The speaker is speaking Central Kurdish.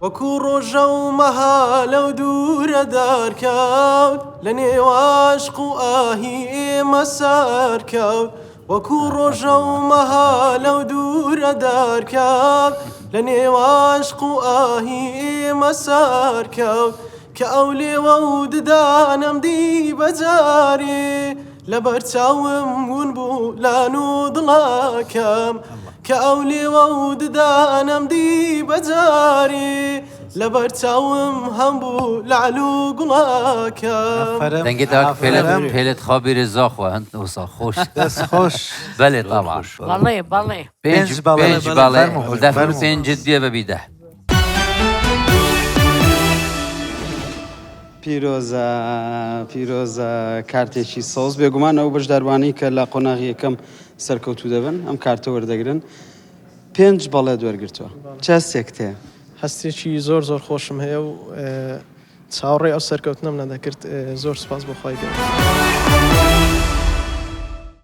وەکو ڕۆژە و مەها لەو دوورە دەرکەوت لە نێو عەشق و ئاهی ئێمە سەرکەوت وەکو ڕۆژە و مەها لەو دوورە دەرکەوت لە نێو عەشق و ئاهی ئێمە سەرکەوت کە ئەو لێوە و ددانەم دی بەجارێ لەبەر چاوم ون بوو لان و دڵەکەم کە ئەو لێوە و ددانەم دی بەجارێ لەبەر چاوم هەم بوو لەعل و گوڵەکەم. دەنگێ داک پێلت پێلت خابیرێ زاخۆ هەند وسا خۆش دەست خۆش بەلێ تەبعا بەڵێ بەڵێ. پێنج بەڵێ پێنج بەڵێ فەرموو دەفر فەرموو. پێنجت بێ بەبی دە. پیرۆزە پیرۆزە کارتێکی سەوز بێگومان ئەو بەشداربووانەی کە لە قۆناغی یەکەم سەرکەوتوو دەبن ئەم کارتە وەردەگرن پێنج بەڵێت وەرگرتووە چ هەستێکت هەیە؟ هەستێکی زۆر زۆر خۆشم هەیە و چاوەڕێی ئەو سەرکەوتنەم نەدەکرد زۆر سوپاس بۆ خوای گەورە.